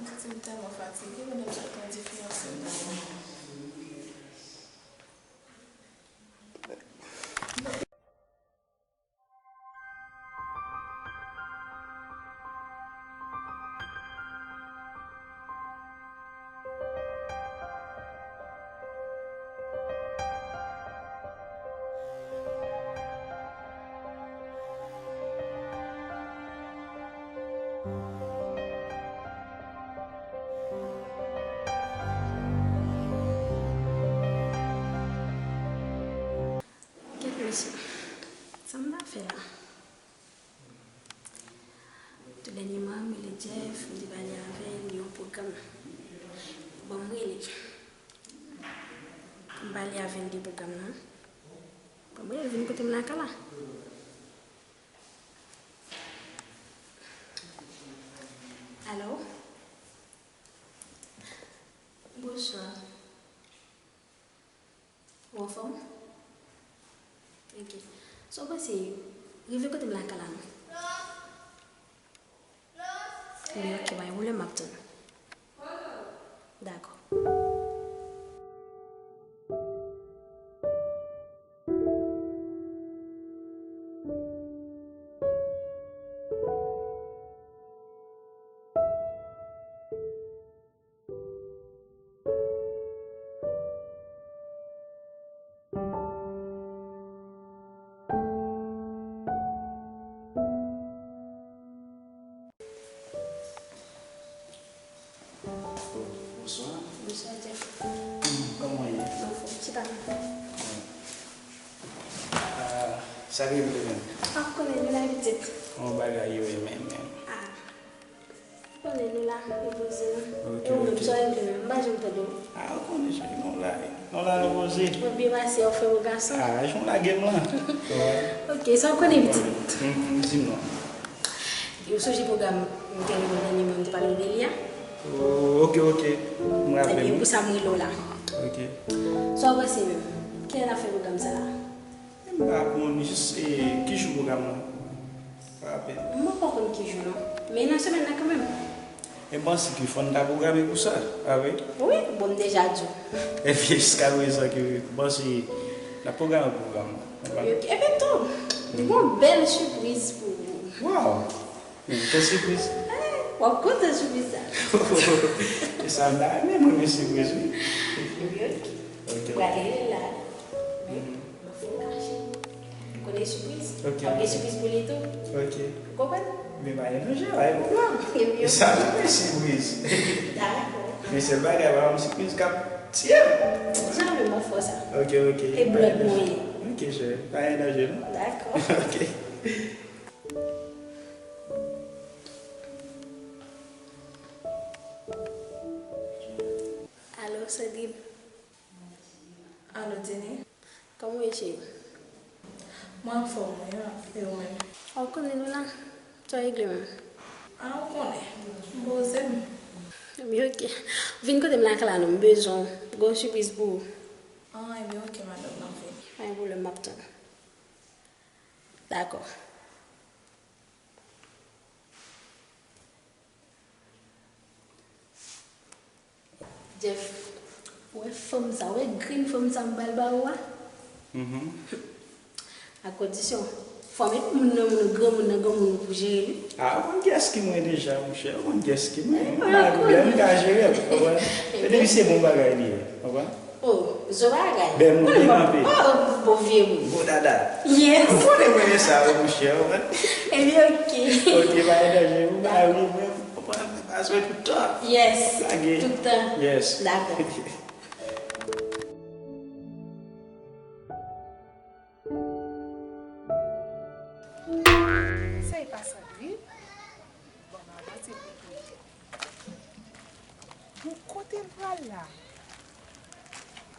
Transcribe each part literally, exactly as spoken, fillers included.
Santi m tèlman fatige, mwen menm sa konn di fiyanse m nan. Kèt mesye, sa m ta fè la? Tou dènyèman, m rele Jeff, m te pale avè l, li yon pwogram. Bon, m rele. M pale avè l de pwogram nan. Bon, m rele vin kote m lakay la. Alo? Bonswa. Ou anfòm? Ok. Sa w panse, rive kote m lakay la non? Wi, ok, pa gen pwoblèm, m ap tann. Dakò. Bonswa. Bonswa, Jeff. Kòman w ye? Mwen anfòm, chita la. Ah, sa k rive menm? Ah, ou konnen nou la pitit. Yon bagay yo ye menm, menm. Ah. Konnen nou la, nou poze nou. Ok, e ou menm, ok. Sa w regle menm? M pa janm tande w. Ah, ou konnen, cheri, nou la, nou la, nou poze. Mwen byen pase, w fè w gason. Ah, jan w lage m lan. Ok, sa w konnen pitit? Di m non. Ou sonje pwogram m te rele w dènyèman, m te pale w de li a? Oh, ok, ok. M raple m. Ebyen, pou sa m rele w la. Ok. Sa w panse menm? Kilè n ap fè pwogram sa la? M pa konn, jis, e, ki jou pwogram nan? Pa rapèl. Mwen pa konn ki jou non. Men nan semèn nan kanmenm. E m panse ke fò n ta pwograme pou sa, pa vre? Wi, bon, m deja di w. Ebyen, jiskaprezan ke m panse n ap pwograme pwogram nan. Wi, ok. Ebyen, tou, li gon bèl sipriz pou ou. Waw! Men, bèl sipriz. Eh, w ap kontan sipriz sa. E sa m ta renmen, mwen renmen sipriz, wi. Wi, ok. Ok. Ou pral rele l la. Wi. Mhm. Mwen fè w kache. Kote sipriz? Ok. Ap gen sipriz pou li tou. Ok. Ou konprann? Men pa gen danje, pa gen pwoblèm. Ebyen. E sa, mwen, sipriz. Dakò. Men sèl bagay, pa yon sipriz k ap tiye m. Janm mwen fè w sa. Ok, ok. E blòd mwen ye. Ok, chè. Pa gen danje, non? Dakò. Ok. Alo, Sandrine. Alo, Tini. Kòman w ye, cheri? Mwen anfòm, wi, e ou menm? Ou konnen nou la. Sa w regle menm? A, ou konnen. M poze m. Ebyen, ok. Vin kote m lakay la non, m bezwen w. Gon sipriz pou ou. A, ebyen, ok, madanm, m ap vini. Pa gen pwoblèm, m ap tann. Dakò. Jeff, ou wè fanm sa, ou wè grenn fanm sa m pral ba ou a? Mhm. A kondisyon, fò w met moun nan, moun granmoun nan, granmoun pou jere li. A, ou konn kiyès ki mwen deja, monchè, ou konn kiyès ki mwen. Ou m ka jere l, konprann? Men depi se bon bagay li ye, konprann? Oh, zo bagay. Bèl moun, byen kanpe. Oh, bon vye moun. Bon dada. Yes. Ou konnen mwen renmen sa, wi, monchè, ou konprann? Ebyen, ok. Ok, pa gen danje, ou ba wi, mwen, ou konprann, pa bezwen tout tan. Yes. Lage. Tout tan. Yes. Dakò. Sa e pa sa, wi. Bon, m avanse pito. Bon, kote m pral la?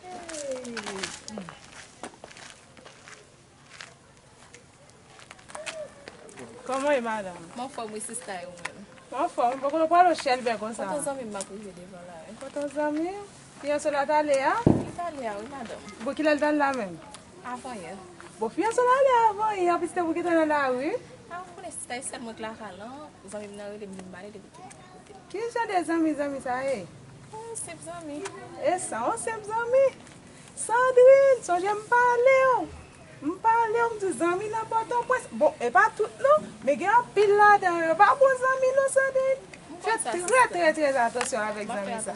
Hey, hmm. Kòman w ye, madanm? M anfòm, wi, sista, e ou menm? M anfòm. Poko nou pral o chèlbè konsa. Kote zanmi m ap rive devan la, wi. Kote zanmi? Fiyanse w la t ale a? Li t ale a, wi, madanm. Bon, kilè l t al la menm? Avanyè. Bon, fiyanse w la ale avan yè, anplis te pou gentan nan lari. A, ou konnen sista, e sèl mwen k lakay lan, zanmi m nan rele m, li m pale depi kote. Ki jan de zanmi zanmi sa ye? Yon senp zanmi. E sa, yon senp zanmi. Sandrine, sonje m pale w. M pale w, m di w zanmi nan Pòtoprens. Bon, e pa tout non, men gen anpil ladan yo, yo pa bon zanmi non, Sandrine. Fè trè, trè, trè atansyon avèk zanmi sa.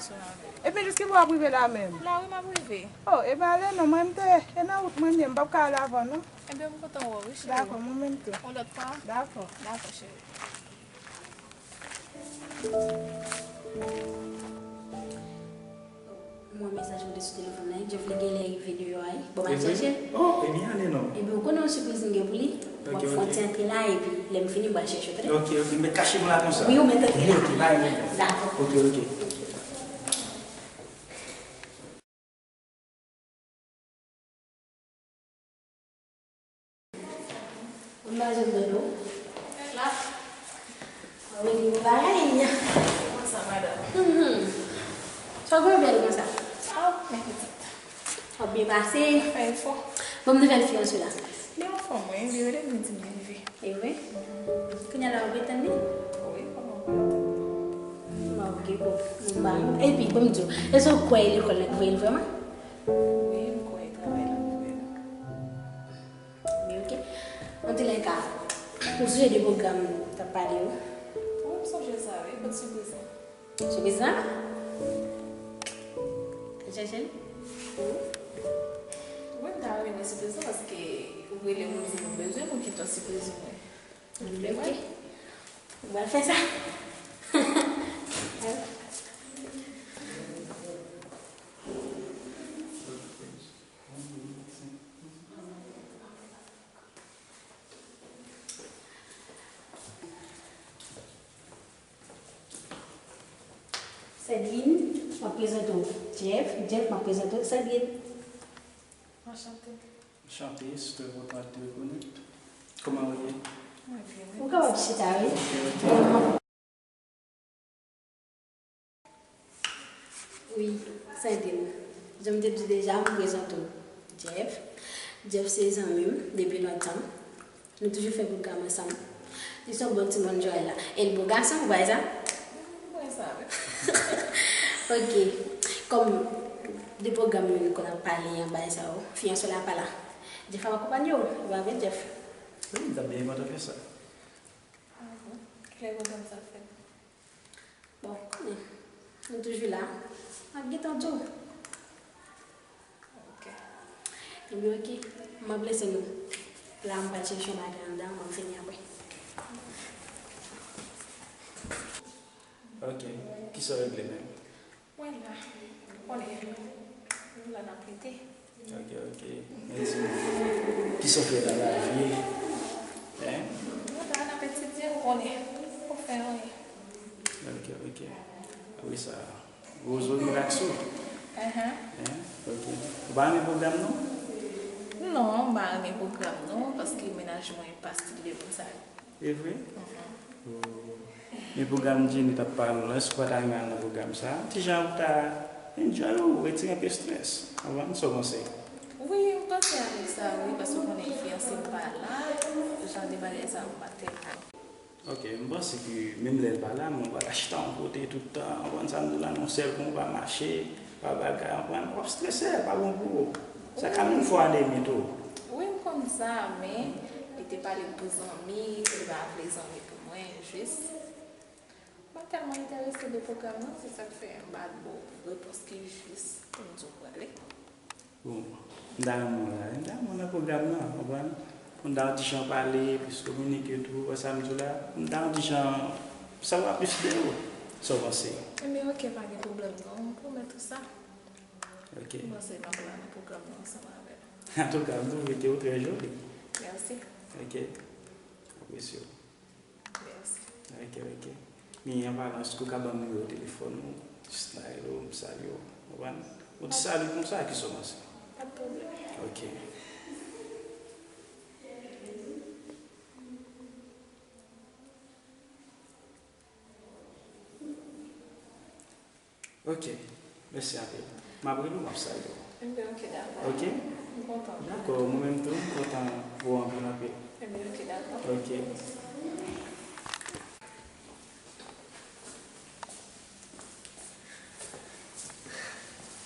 Epi jis ki bò w ap rive la menm? La wi, m ap rive. Oh, e pa ale non, mwen m te, e nan wout mwen m ye, m p ap ka ale avan w non. Ebyen, m kontan wè w wi, cheri. Dakò, mwen menm tou. Yon lòt fwa? Dakò. Dakò, cheri. Mwen mesaj mwen te sou telefòn nan, Jeff li genlè rive deyò a, wi. Bon, m al chèche l. Oh, ebyen, ale non. Ebyen, ou konnen yon sipriz m gen pou li? M ap fè yon ti antre la, epi lè m fini, m pral chèche w, tande? Ok, ok, mèt kache m la konsa. Wi, ou mèt antre la. Ok, la, la. Dakò. Ok, ok. Mwen pa janm tande w. La. Mwen di w bagay. Kòman sa, madanm? Mhm. Sa w gen bèl konsa? Ah, men pitit. W ap byen pase. Fè efò. Bon, m nouvèl fiyanse la. Li anfòm, wi. Li rele m, li di m li rive. E vre? Kounye a la, w ap ret tann li? Wi, kòman w ap ret tann li? Bon, ok, bon. Bon, ba, epi, bon, m di w, èske w kwè e lekòl la ki voye l vrèman? Wi, m kwè e travay la ki voye l. Men ok. Antoulèka, ou sonje de pwogram nou t ap pale yo? Wi, m sonje sa, wi. Kot sipriz la? Sipriz la? Ou chèche l? Wi, m ta renmen sipriz la, paske ou rele m, ou di m ou bezwen m, ou kite yon sipriz mwen. Anben, ok. Ou pral fè sa. Sandrine, m ap prezante w Jeff. Jeff, m ap prezante w Sandrine. Anchante. Anchante, c'est très content de te reconnaître. Kòman w ye? Mwen byen, wi. Ou kapab chita, wi. Ok, ok. Wi, Sandrine. Jan m te di w deja, m prezante w Jeff. Jeff se zanmi m depi lontan. Nou toujou fè pwogram ansanm. Li se yon bon timoun, Joël la. E l bo gason, ou pa wè sa? M wè sa, wi. Ok. Kòm de pwogram nou konn ap pale an bagay sa yo, fiyanse w la pa la. Jeff ap akonpanye w, ou pa vre, Jeff? Wi, m t ap byen kontan fè sa. Ah bon? Kilè pwogram sa ap fèt? Bon, konnen. Nou toujou la. M ap gentan di w. Ok. Ebyen, ok. M ap lese nou. La, m pral chèche yon bagay anndan, m ap vini apre. Ok. Kisa w regle menm? Mwen la. Ou konnen. Nou la n ap rete. Ok, ok. Men di m, kisa w fè nan lavi? Hein? Mwen la n ap etidye, ou konnen. Poko fè anyen. Ok, ok. Apre sa, rezo rilaks ou? Ahan. Hein? Ok. Ou pa renmen pwogram non? Non, m pa renmen pwogram non, paske mennaj mwen pa stil de moun sa yo. E vre? Mhm. Oh. Men pwogram Jenny t ap pale w lan, èske w pa ta renmen al nan pwogram sa a? Ti jan ou ta enjoy ou, retire anpe strès. Ou konprann? Sa w panse? Wi, m panse avèk sa, wi, paske w konnen fiyanse m pa la, jan de bagay sa yo m pa tèlman. Ok, m panse ke menm lè l pa la, men w pa ka chita yon kote tout tan, ou konprann sa m di w la, nan yon sèl kwen w pa mache, pa bagay, ou konprann, w ap strese, pa bon pou ou. Sa ka menm fè w anemi tou. Wi, m konn sa, men li te pale m pou zanmi, li pa vle zanmi pou mwen, jis. M pa tèlman enterese de pwogram nan, se sa k fè m pa t ba w repons ki jis pou m di w prale. Bon, m ta renmen w la, m ta renmen w nan pwogram nan, w konprann? Moun ta yon ti jan pale, plis kominike tou, wè sa m di w la, m ta yon ti jan, sa va plis byen wi. Sa w panse? Ebyen, ok, pa gen pwoblèm non, m pwomèt ou sa. Ok. M panse m ap la nan pwogram nan ansanm avè l. Antouka, m twouve ke w trè joli. Mèsi. Ok. Apresye w. Mèsi. Ok, ok. Men an palan, èske w ka ban m nimewo telefòn ou? Jis la, hello, m salye w. Ou konprann? Yon ti sali konsa, kisa w panse? Pa t pwoblèm. Ok. Ok. Mèsi anpil. M ap rele w, m ap salye w. Enben, ok, dakò. Ok? M kontan. Dakò, mwen menm tou, m kontan wè w anpil, anpil. Enben, ok, dakò. Ok.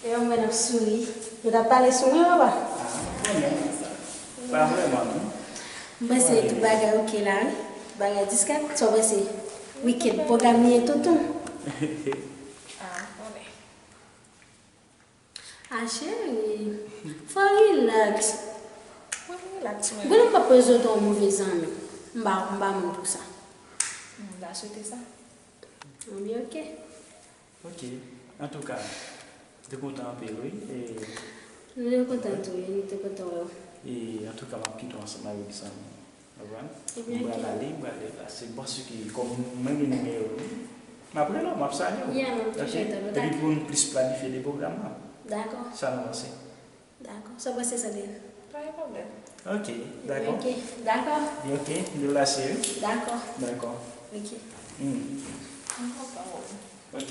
Yo, mwen ap souri. Yo t ap pale sou mwen, papa. Ah, m konnen sa. Pa vrèman, non. M panse tout bagay oke la, wi. Bagay diskret, sa w panse? Wicked, pwogram li ye tonton. Ah, m konnen. Ah, cheri, fò w relax. Mwen relax, mwen. Goumen m p ap prezante w move zanmi. M pa, m pa moun pou sa. M ta swete sa. Anben, oke. Ok. Antouka, m te kontan anpil, wi. E, nou te kontan tou, wi. Nou te kontan wè w. E, antouka, m ap kite w ansanm avèk zanmi. Konprann? Ebyen, m pral ale, m pral deplase. Paske, kòm mwen gen nimewo w, m ap rele w, m ap salye w. Yeah, m ap toujou rete an kontak. Epi pou n plis planifye de pwogram nan. Dakò. Sa nou panse? Dakò. Sa w panse, Sandrine? Pa gen pwoblèm. Ok, dakò. Ok, dakò. Li ok, m deplase, wi. Dakò. Dakò. Ok. Hmm. M kontan wè w. Ok.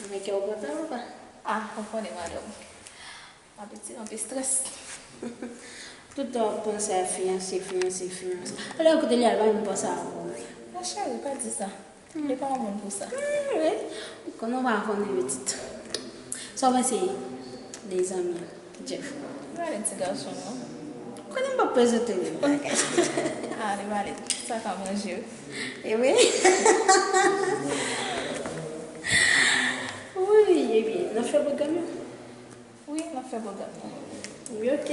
Nan men kè w kontan, papa? Ah, ou konnen, madanm. M ap retire anpil estrès. Tout tan w ap panse a fiyanse, fiyanse, fiyanse. Alò, kote li al, pa menm panse a ou. Mon cheri, pa di sa. Hmm. Li pa yon moun pou sa. Hmm, wi. Ou konnen w pa konnen pitit. Sa w panse de zanmi an, Jeff? Li pa gen ti gason, non. Konnen m p ap prezante w menm bagay. Ah, li pa gen sa ka manje, wi. E wi. Wi, ebyen, n ap fè pwogram nan? Wi, n ap fè pwogram nan. Wi, ok.